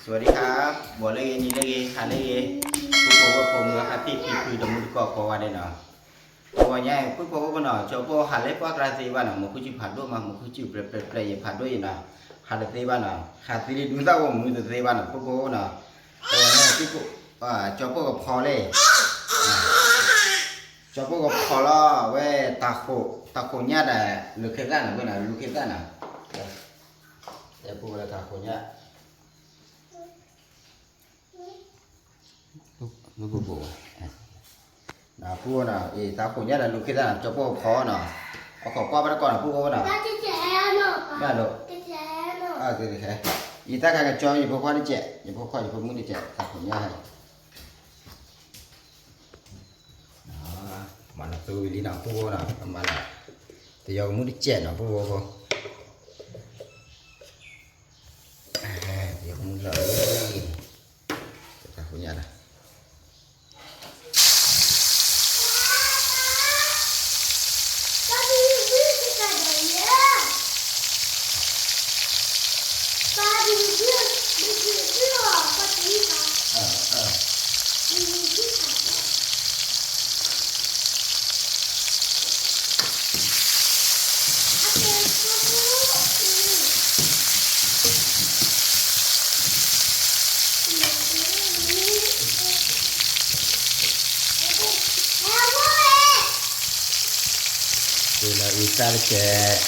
สวัสดีครับ ဂီၤလၢအဂ့ၤ နံၤလၢအဂ့ၤ ဟါလၢအဂ့ၤ ပုၢ်ဖိဝဲၢ်ဖိမုၣ် အခါသ့ၣ်ဖံဖု ဒီးမုၢ်တကိးကိးဂၤဒဲးနီၤ, တဂီၤညါအံၤ ပုၢ်ဖိဝဲၢ်ဖိနီၤ ကၠီပိၢ်ဟးလၢပှၢ်ကျါသ့ဘၣ်နီၤ မူခိၣ်စူၣ်ဖးဒိၣ်မး မူခိၣ်စူၣ်ပျဲၢ်ပျဲၢ်ပျဲၢ် ယဖးဒိၣ်အံၤနီၤ, ဟးတသ့ဘၣ်နီၤ ဟးသ့လံဒူသၣ်ဝဲမုၢ်တသ့ဘၣ်နီၤ ပုၢ်ဖိဝဲၢ်နီၤ, တဂီၤညါအံၤ ကၠီပိၢ်ကဖီလံ ကၠီပိၢ်ကဖီလီၤ အဝဲ တၢ်ဃိးညၣ်ဒီး လူၤခ့သၣ်နီၤ ဝဲနီၤ လူၤခ့သၣ်နီၤ, ပုၢ်ဖိလၢတၢ်ဃိးညၣ် မုၢ်ဘိးဘိးဝဲ, ပုၢ်ဖိနီၤ အံၤ တၢ်ဃိးညၣ်ဒီးလူၤခ့သၣ်နီၤ ကၠီပိၢ်ကဖီနီၤ, အခီၣ်ကွၢ်ဘၣ်တကိးနီၤ ပုၢ်ဖိနီၤ, ဘၣ်လီၤ, ယတၢ်ခါကကၠီ ယဖိခွါတကဲး ယဖိခွါယဖိမုၣ်တကဲး တၢ်ဃိးညၣ်ဟဲ မၤလီၤသူဝံၤလံနီၤ ပုၢ်ဖိနီၤ မၤလီၤ, တယီကမူၣ်တကဲးနီၤ ပုၢ်ဖိဖိ, တယီကမူၣ်လီၤ, တၢ်ဃိးညၣ်ဒီး အံၤတၢ်တကဲး,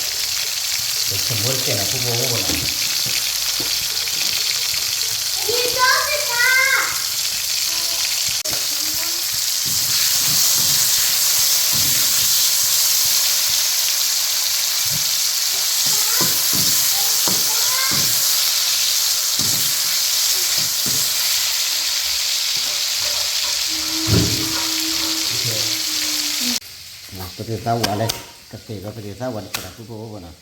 ပဆိကမိၣ်တကဲးနီၤ ပုၢ်ဖိဖိနီၤ ပသ့ၣ်သၣ်ဝါလဲၣ်, ကသ့ၣ်ဒီးပသ့ၣ်သၣ်ဝါန့ၣ် ကဲဒၣ်ပုၢ်ဖိဖိနီၤ,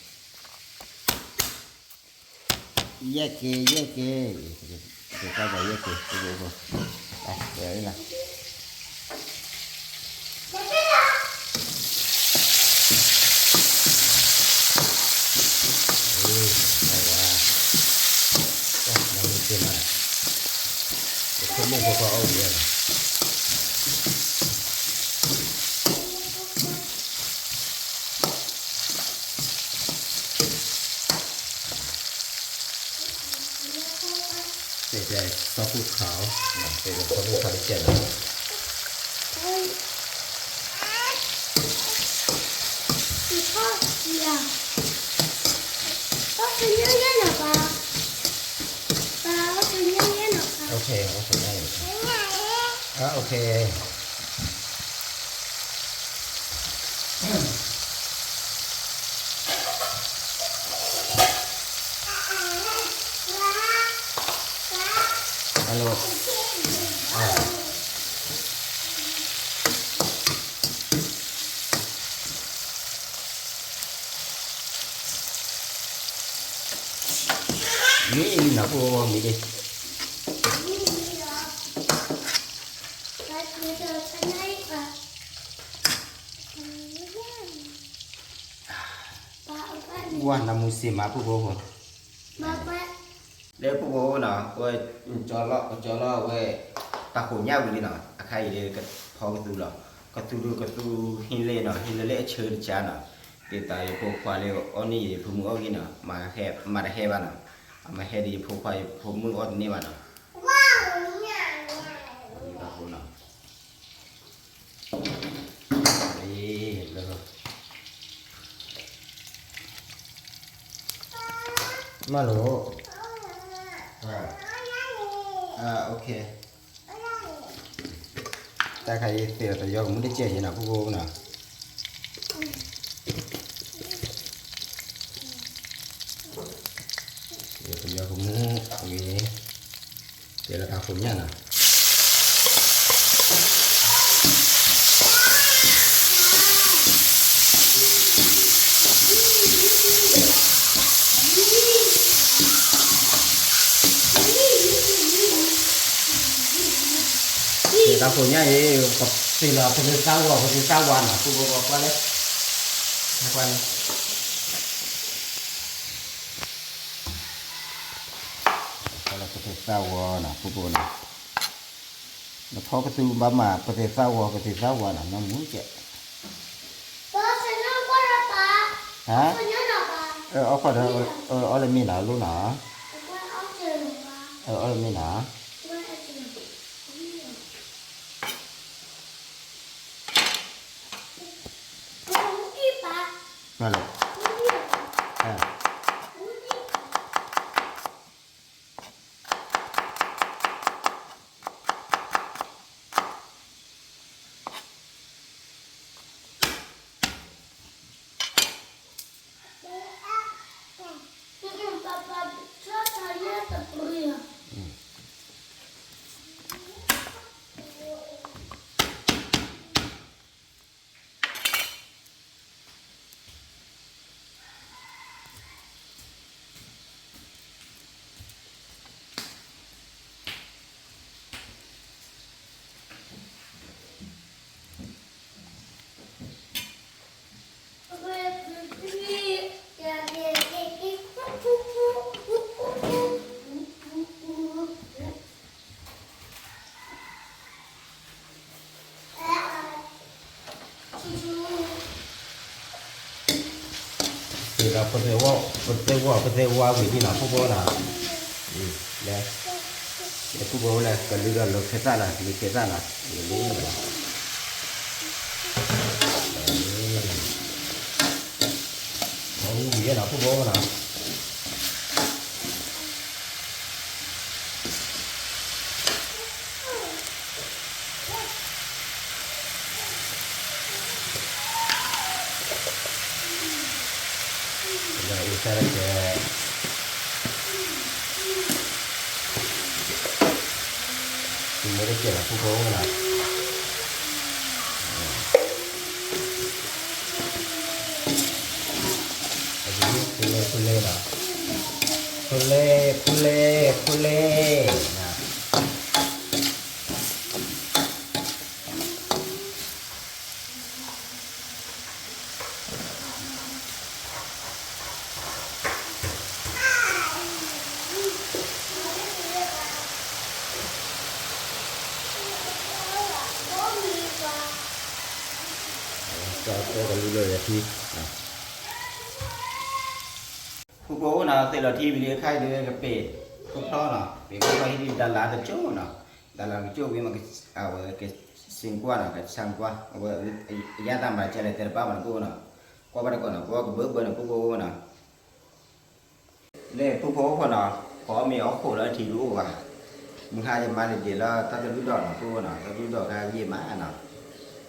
ယဲၢ်က့ၤ ယဲၢ်က့ၤ, ပသ့ၣ်သၣ်ဝါယဲၢ်က့ၤ ပုၢ်ဖိဖိ, လၢ တ့ၢ်ဒီးဆီဖိခါ, တ့ၢ်ဒီးဆီဖိခါတကဲးနီၤ, Hello. မ့ၢ်အံၤနီၤ ပုၢ်ဖိ မ့ၢ်ဒၣ် ဝါနမူစ့မး ပုၢ်ဖိ လၢပုၢ်ဖိနီၤ ဝဲ ကၠီလီၤ ကၠီလီၤဝဲ တၢ်ဃိးညၣ်ဝံၤလံနီၤ အခါအံၤ ကဖီကသူလီၤ ကသူဒုးကသူဟံးလၢနီၤ ဟံးလၢလၢအဆၢတကါနီၤ ဒ်သိးယဖိခွါလၢအီၣ်န့ၢ်ယဖိမုၣ်အီၣ်ဂ့ၤနီၤ မၤတဟဲဘၣ်နီၤ အမၤဟဲဒ်ယဖိခွါ ယဖိမုၣ်အီၣ်တန့ၢ်ဘၣ်နီၤ တၢ်ဃိးနီၤ မၤလိာ် တၢ်ခါအံၤ သ့ၣ်ဒီးပယီၤကမူၣ်တကဲးယဲနီၤ ပုၢ်ဖိနီၤ ပယီၤကမူၣ်အဂ့ၤ ကဲလၢတၢ်ဃိးညၣ်နီၤ တၢ်ဃိးညၣ်အံၤ ပသ့ၣ်လီၤ ပသ့ၣ်သၣ်ဝါ ပသ့ၣ်သၣ်ဝါနီၤ ပုၢ်ဖိ ကွၢ်လၢ ကွၢ်လၢ ကွၢ်လၢပသ့ၣ် သၣ်ဝီနီၤ ဖိဖိနီၤ, နဖီကသူဘၣ်မၤ ပသ့ၣ်သၣ်ဝီ ပသ့ၣ်သၣ်ဝီနီၤ မ့ၢ်မူကဲး, ဟါ, အီၣ်ခီၣ်ဒီး အီၣ်လၢမ့ၢ်နီၤ လိၣ်နီၤ, အီၣ်လၢမ့ၢ်နီၤ, မ့ၢ်လဲၣ် ပသ့ၣ်ဝီ ပသ့ၣ်ဝီ ပသ့ၣ်ဝီဝံၤဒ်နီၤ ဖိဖိနီၤ, လဲၤ ဖိဖိလဲၤ ကလုာ်ဒီးလိာ်ခ့သၣ်နီၤ လုာ်ခ့သၣ်နီၤ လၢ အဝံၤနီၤ ဖိဖိနီၤ, လၢအုၣ်သၣ်တကဲး သုမ့ၢ်တကဲးလီၤ ဖိဖိနီၤ, အဝံၤ ဖိလဲ ဖိလဲနီၤ, ဖိလဲ ဖိလဲ ဖိလဲနီၤ. ကဲကလုာ်လၢယထံ ဖိဖိနီၤ သ့ၣ်လီၤထံဝံၤလံအခါအံၤဒီးကပ့ၤ ခိၣ်ဖျီနီၤ ပ့ၤခိၣ်ဖျီဟံးဒံး ဒါလၢတကၠိၣ်နီၤ, ဒါလၢတကၠိၣ်ဝံၤမး အဝဲကစ့ၣ်ကွၢ်နီၤ ကဆၣ်ကွၢ် အဝဲ အယၣ်တၢ်မၤကဲလဲၣ်တဲတဘၣ်ဘၣ်နီၤ ဖိဖိနီၤ, ကွၢ်ဘၣ်တကိးနီၤ ကွၢ်ကဘၢဘၢနီၤ ဖိဖိနီၤ. လၢဖိဖိအိၣ်ခိၣ်နီၤ ပှၤအီၣ်မ့ၤအီၣ်ခိၣ်လၢထံတအိၣ်ဘၣ်, မုၢ်ဟါယမါလံၤဒ့းလၢတၢ်တလုၢ်ဒီးနီၤ ဖိဖိနီၤ တၢ်တလုၢ်ဒီးခါယံာ်မးနီၤ,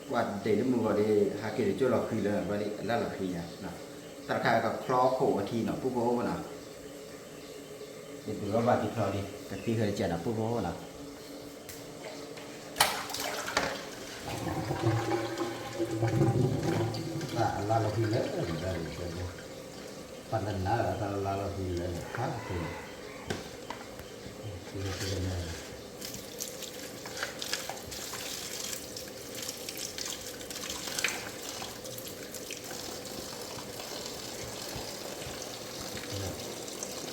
ကွၢ်ဒ့းလၢမုၢ်ဂီၤဒီး ဟးက့ၤတကၠိၣ်လီၤဃံလၢ ဘၣ်လၢအလၢ်လီၤဃံယါ, တၢ်တခါကဖျီခိၣ်ဝဲထံနီၤ ဖိဖိနီၤ, ယဒုးအီၣ်ဘၣ်တံဖျီဒံး ကသံဃဲတကဲးနီၤ ဖိဖိနီၤ. တၢ်အလၢ်လီၤဃံလၢ ပှၤတနါလၢတၢ်လၢ်လီၤဃံလၢ ဖးတန့ၣ် သုတန့ၣ်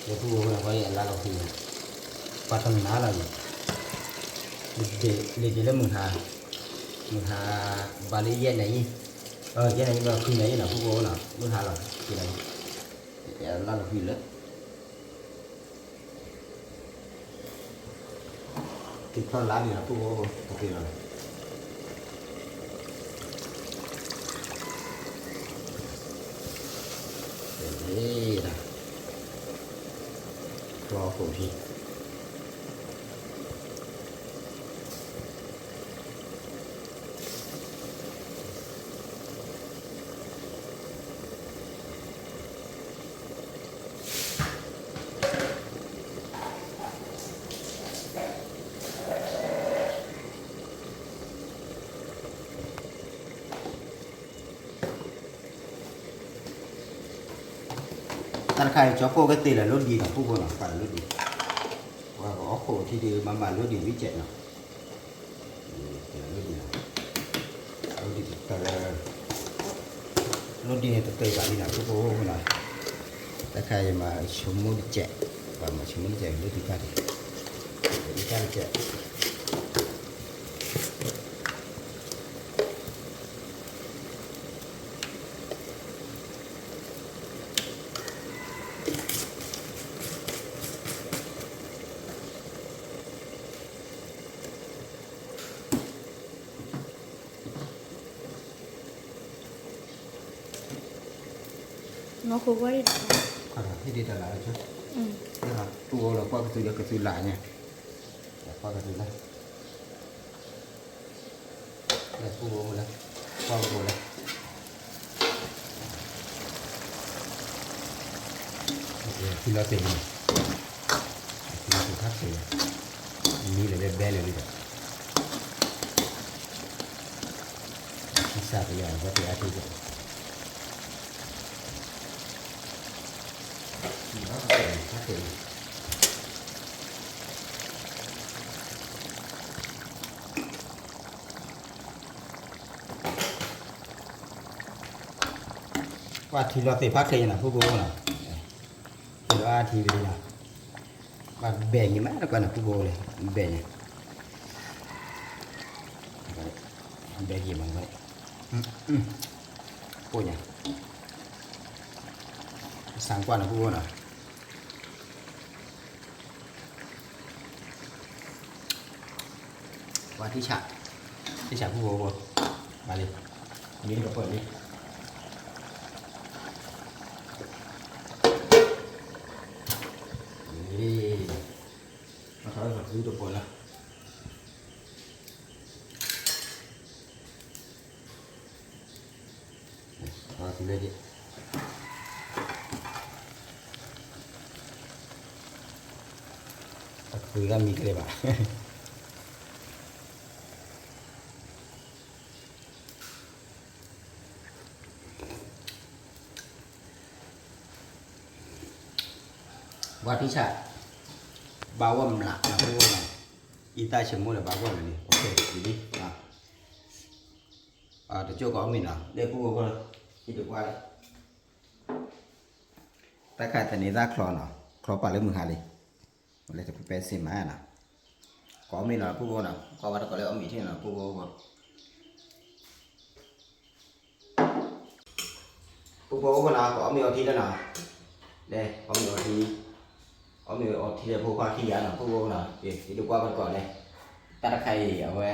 ယဖိဖိဝဲ ပှၤအံၤအလၢ်လီၤဃံလၢ ပှၤတနါလီၤအံၤ လံၤဒ့းလၢမုၢ်ဟါ, မုၢ်ဟါ ဘၣ်လၢယဲၢ်နံၤအံၤ, ယဲၢ်နံၤအံၤ ဘၣ်ဃံနံၤအံၤနီၤ ဖိဖိနီၤ မုၢ်ဟါလီၤ ဃံနံၤအံၤ အလၢ်လီၤဃံလၢ က့ၤဖျီလါန့ၣ်လီၤ ဖိဖိ တသ့လီၤ, တသ့လီၤ, ဖျီခိၣ်ထံ တၢ်တခါအံၤ ကၠီကိၣ်ကသ့လၢလိၣ်ဒံးနီၤ ဖိဖိနီၤ ပာ်လၢလိၣ်ဒံး, ပှၤကအီၣ်ခိၣ်ထံဒံး မၤမၤလိၣ်ဒံးဝံၣ်ကဲးနီၤ, သ့လၢလိၣ်ဒံးနီၤ, လိၣ်ဒံးတတၢၢ်, လိၣ်ဒံးန့ၣ်တတၢၢ်ဘၣ်လံနီၤ ဖိဖိနီၤ, တၢ်တခါအံၤမၤဆိကမိၣ်တကဲး, ပှၤမၤဆိကမိၣ်တကဲး လိၣ်ဒံးတၢ်ဒံး တကဲး မ့ၢ်ဃိကွၢ်ဒံးတၢ်လၢ်, ဟ့ၣ်ဒံးတၢ်လၢ်လၢ်, ပူဖိလီၤကွၢ်ကသူဒီးကသူလၢ်ညါ, ကွၢ်ကသူလၢ်, လၢပူဖိလၢ်, ကွၢ်ပူဖိလၢ်. ထံလီၤသ့ၣ်န့ၣ်, ထံလီၤသ့ၣ်ဖးသ့ၣ်, မံလၢာ်လၢဘဲလၢာ်လံဒီး, ထံစးကယၤဝဲသ့ၣ်အါထံက, ထံလီၤသ့ၣ်ဖးသ့ၣ်န့ၣ် ကွၢ်ထံလီၤသ့ၣ်ဖးသ့ၣ်န့ၣ် ပူဖိနီၤ, ထံလီၤအါထံဝဲလံနီၤ, ဘၣ်ဘဲၣ်က့ၤမးတကွၢ်န့ၣ် ပူဖိလၢ, ဘဲၣ်ညါ, ဘဲၣ်က့ၤမး, ကိၣ်ညါ, စၢ်ကွၢ်န့ၣ် ပူဖိနီၤ. ဝဲထံဆး, ထံဆးပူဖိဖိ, မၤလံ, မ့ၢ်ကပၢၢ်လံ, မ့ၢ်, အထီၣ်ဝဲပှၤကသူတပၢၢ်လီၤ. အီၤသုလဲၣ်, အသုတၢ်မံကလဲၤဘၣ်. ဝဲထံဆး, ဘၣ်ဝဲမျးနၤ ပူဖိနီၤ, အံသၣ်ဆ့မိၣ်ဒီးဘၣ်ဂီၢ်လၢာ်န့ၣ် ယံၤလံ, တကၠိၢ်ကအီၣ်မ့ၤနီၤ လၢပူဖိဖိ, ဟံၣ်တကွၢ်လၢ တၢ်ခါသန့ၤသၣ်ချီနီၤ, ချီပာ်လၢမုၢ်ဟါလံ, လၢတပပဲစ့မးနီၤ, ကအီၣ်မ့ၤနီၤ ပူဖိနီၤ, ကွၢ်ဝဲတကိးလၢအီၣ်မ့ၤထံၣ်နီၤ ပူဖိဖိ. ပူဖိဖိနီၤ ကအီၣ်မ့ၤအီထံလၢနီၤ, အီၣ်မ့ၤအီထံ, အီၣ်မ့ၤအီထံလၢဖိခွါခံဂၤနီၤ ပူဖိနီၤ, ယဒုးကွၢ်ဝဲတကိးန့ၣ်, တၢ်တခါအံၤ အဝဲ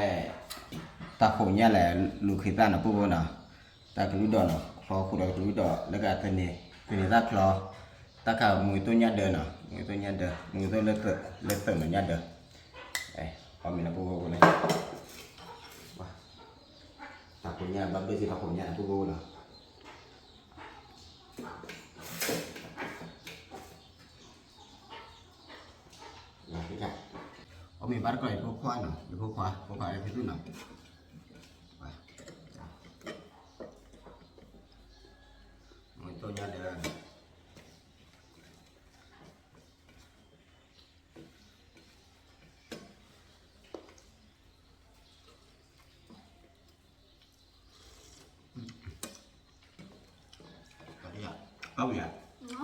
တၢ်ဃိးညၣ်လဲၣ် လူၤဃ့သၣ်နီၤ ပူဖိနီၤ, တၢ်ကလုၢ်ဒိးနီၤ ချီဃုာ်ဒီးကလုၢ်ဒိး လၢကသန့ၤ သန့ၤသၣ်ချီ, တၢ်ခါမူသိၣ်ညၣ်ဒၢနီၤ မူသိၣ်ညၣ်ဒၢ မူသိၣ်လၢသုးနီၤညၣ်ဒၢ, အီၣ်မ့ၤနီၤ ပူဖိဖိန့ၣ် တၢ်ဃိးညၣ် ဘၣ်ဘ့ၣ်သ့ၣ်တၢ်ဃိးညၣ်န့ၣ် ပူဖိဖိနီၤ. အီၣ်မ့ၤဘၣ်တကိး ယဖိခွါနီၤ ယဖိခွါ ဖိခွါအဲၣ်ဖဲသူၣ်နီၤ, မူသိၣ်ညၣ်ဒၢ အဝံၤဧါ,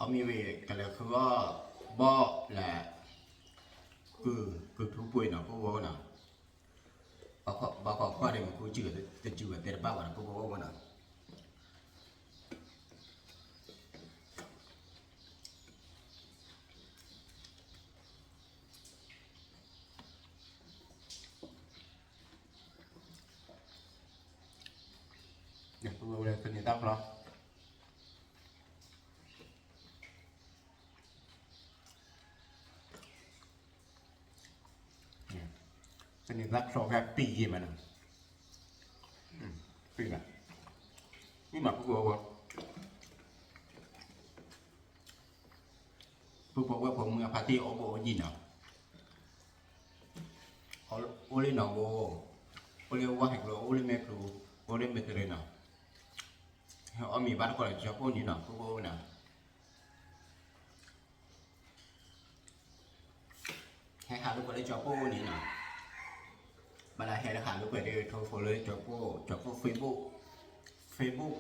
အီၣ်မ့ၤဝံၤ ကလဲၤဃုအီၣ်ဘီၣ်လၢ ကုၢ် ကုၢ်ထူပှ့ၤနီၤ ပူဖိနီၤ, ဘၣ်ဃီကွၢ်ဒီး မ့ၢ်ကူစံၣ်ဝဲ တစံၣ်ဝဲသ့ၣ်တဘၣ်ဘၣ်နီၤ ပူဖိဖိနီၤ. ပူဖိဝဲသန့ၤသၣ်ချီ သန့ၤသၣ်ချီဖဲပံာ်ယံာ်မးနီၤ, ပံာ်ဘၣ်, မ့ၢ်မၤပူဖိဖိ, ပူဖိဝဲဖိမုၣ်အဖါတံၢ်အိၣ်ဘိၣ်အိၣ်ယံၤနီၤ, အိၣ်လၢနီၢ်ဂိၢ်, အိၣ်လၢဝၣ်ဟဲကျိ, အိၣ်လၢမဲာ်ကျိ, အိၣ်လၢမဲာ်တရ့နီၤ, အီၣ်မ့ၤဘၣ်တကိးလၢကၠီပိၢ်နံၤနီၤ ပူဖိဖိနီၤ. ဟဲဟးလိာ်ကွဲလၢကၠီပိၢ်န့ၣ်နီၤ, ဘၣ်လၢဟဲလၢဟးလိာ်ကွဲဒီး ထိၣ်ဖိလၢကၠီပိၢ်, ကၠီပိၢ် Facebook, Facebook,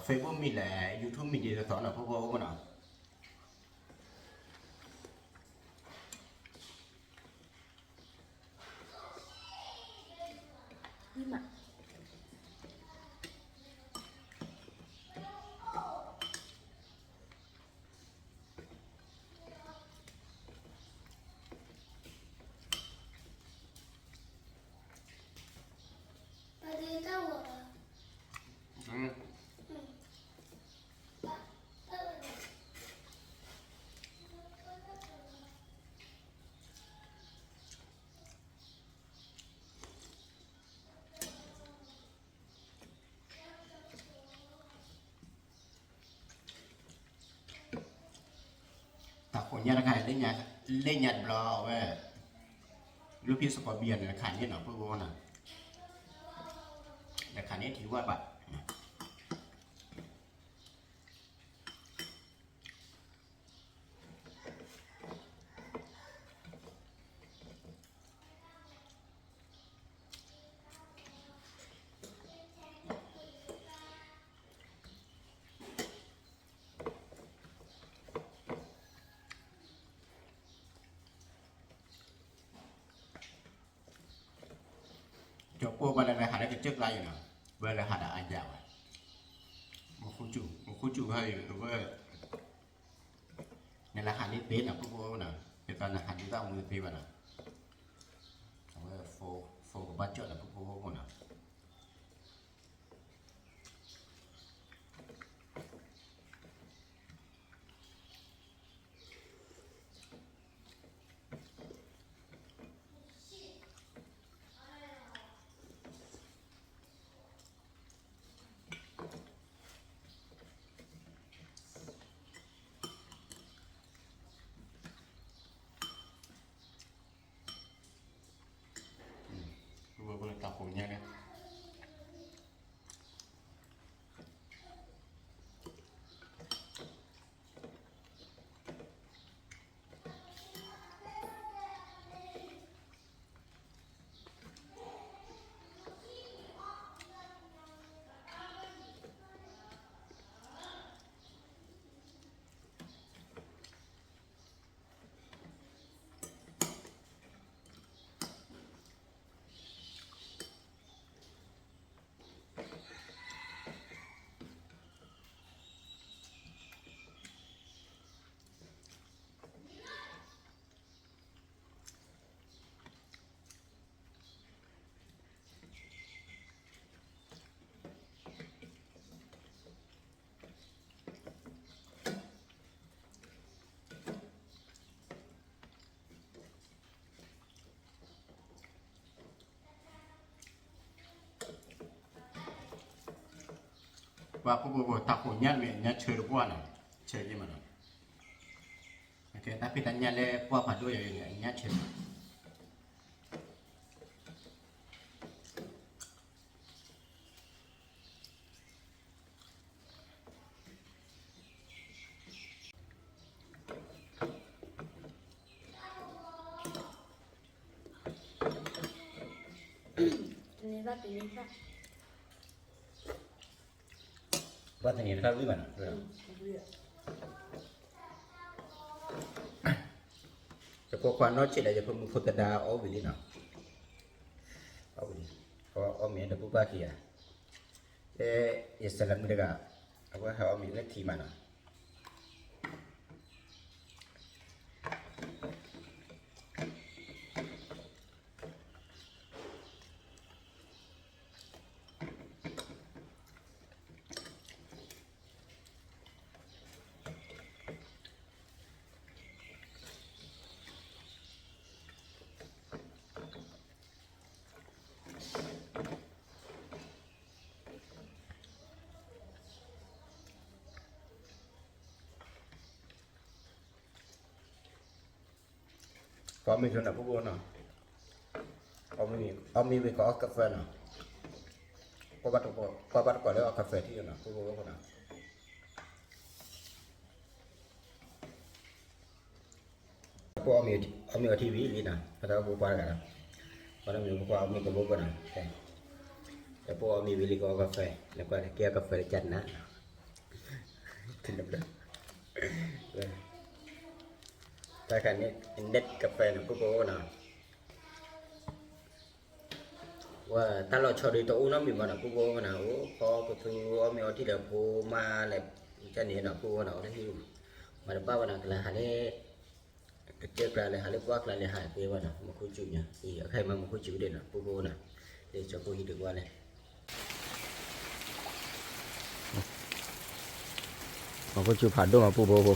Facebook မ့ၢ်လဲၣ် YouTube မ့ၢ်ဒ်သိးသိးနီၤ ဖိဖိဖိနီၤ. တၢ်ဃိးညါတခါ လၢညါတဘျီ အဝဲ လူဖံစကီးဘံယၤန့ၣ် တခါန့ၣ်နီၤ ဖိဖိနီၤ, တခါန့ၣ်ထံၣ်ဝဲဘၣ်. ကၠီပိၢ်ဘၣ်လၢလဲၤဟးလၢကစၢၢ်ကျါအံၤနီၤ, ဝဲလဲၤဟးဒီးအယၤဝဲ, မူခိၣ်စူၤ, မူခိၣ်စူၤခါအံၤ အဝဲ နလဲၤဟးလံသ့နီၤ ဖိဖိနီၤ, ယသးနဟးဒုးတၢ်မူသ့ဘၣ်နီၤ, အဝဲ phone ကဘၣ်ကၠီၣ်နီၤ ဖိဖိဖိနီၤ. တၢ်ဃိးညါန့ၣ် ပှၤဖိဖိဖိ တၢ်ဃိးညါမ့ၢ်ညါဆၢတပှၢ်နီၤ, ဆၢယ့ၢ်မးနီၤ, တၢ်ဖံးတၢ်ညၣ်လၢပှၢ်ဖးဒိၣ်ယၤညါဆၢ ဘၣ်တနံၤတခါဝံၤဘၣ်နီၤ, ယဖိခွါနီၢ်ဆံးဒီး ယဖိမုၣ်ဖိသဒါအီၣ်ဝံၤလံနီၤ, အီၣ်ဝံၤလံ, အီၣ်မ့ၤဒီးပုၢ်ပၢ်ခံဂၤ, လၢယစလးမုၣ်တဂၤ, အဝဲဟဲအီၣ်မ့ၤလၢထံမးနီၤ. ကအီၣ်မ့ၤဆိနီၤ ဖိဖိနီၤ, အီၣ်မ့ၤဝံၤကအီၣ်ကၢၣ်ဖၢနီၤ, ကွၢ်ဘၣ်တကိးလၢအီၣ်ကၢၣ်ဖၢထံၣ်နီၤ ဖိဖိဖိနီၤ. ဖိအီၣ်မ့ၤအီထံဝံၤလံနီၤ, ပသးဖိခွါတဂၤနီၤ, ပှၤလၢမ့ၢ်ဖိခွါအီၣ်မ့ၤကဘိကနီၤ, ဖိအီၣ်မ့ၤဝံၤလံကီကဖဲ, နကွၢ်ကဲကဖဲလၢကနၤ, တၢ်ခါန့ၣ် net ကဖဲနီၤ ဖိဖိနီၤ, ဝဲတၢ်လီၤဆီဒုးတအိၣ်နီတမံၤဘၣ်နီၤ ပုၢ်ဖိနီၤ, အိၣ်ဖီကသူအီၣ်မ့ၤအီထံဒီးဖိမါလဲၣ်, ကန့ၣ်နီၤ ပုၢ်ဖိနီၤ, အိၣ်တဟံၣ်, မၤတဘၣ်ဘၣ်နီၤ ကလဲၤဟးလၢ ကစၢၢ်ကျါလဲၤဟးလၢပှၢ်ကျါလဲၤဟးသ့ဘၣ်နီၤ, မူခိၣ်စူၤညါ, အံၤအခါအံၤမ့ၢ်မူခိၣ်စူၤဒံးနီၤ ပုၢ်ဖိနီၤ, လၢကၠီဖိဟံၣ်ဒုးကွၢ်လဲၣ် မူခိၣ်စူၤဖးဒိၣ်မး ပုၢ်ဖိဖိ,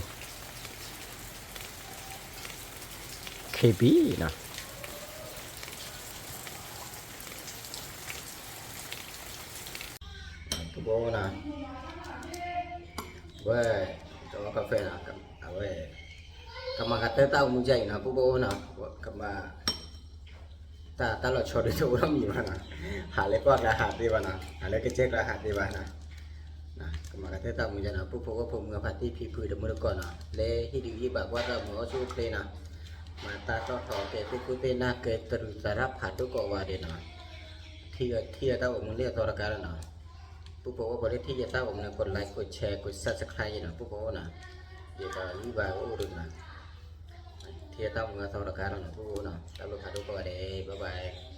ခ့ပံနီၤ ပုၢ်ဖိနီၤ, ဝဲ ကီကဖဲနီၤ, အဝဲ ကမၤကတၢၢ်တၢ်အိၣ်မူယါအံၤနီၤ ပုၢ်ဖိနီၤ, ကမၤ တၢ် တၢ်လီၤဆီဒုးတအိၣ်နီတမံၤဘၣ်နီၤ, ဟးလၢပှၢ်ကျါဟးသ့ဘၣ်နီၤ, ဟးလၢကစၢၢ်ကျါဟးသ့ဘၣ်နီၤ, ကမၤကတၢၢ်တၢ်အိၣ်မူယါနီၤ ပုၢ်ဖိဝဲၢ်ဖိမုၢ်အဖါတံၢ်ဖံဖုတမုၢ်တကိးနီၤ, လၢဟံၣ်ဒုးဟံၣ်ဘၣ်ကွၢ်တၢ်မုာ်အိၣ်ဆူၣ်အိၣ်ချ့နီၤ, မၤတၢ်တီၣ်ထီၣ်ကဲသ့ၣ်ခိၣ်သ့ၣ်နၢ်ကဲတရူးသရၣ်ဖးဒိၣ်ကိးဂၤဒဲးနီၤ, ထံၣ်ထံၣ်တၢ်အိၣ်မူလၢအသီတကါလီၤနီၤ, ပုၢ်ဖိဝဲၢ်ဖိလၢထံၣ်ယတၢ်အိၣ်မူန့ၣ် က like က share က subscribe ယနီၤ ပုၢ်ဖိနီၤ, ယကဂံၢ်ဘါအိၣ်ဒုးနီၤ, ထံၣ်တၢ်အိၣ်မူအသီတကါလီၤနီၤ ပုၢ်ဖိနီၤ, တၢ်ဘျုးဖးဒိၣ်ကိးဂၤဒဲး bye bye.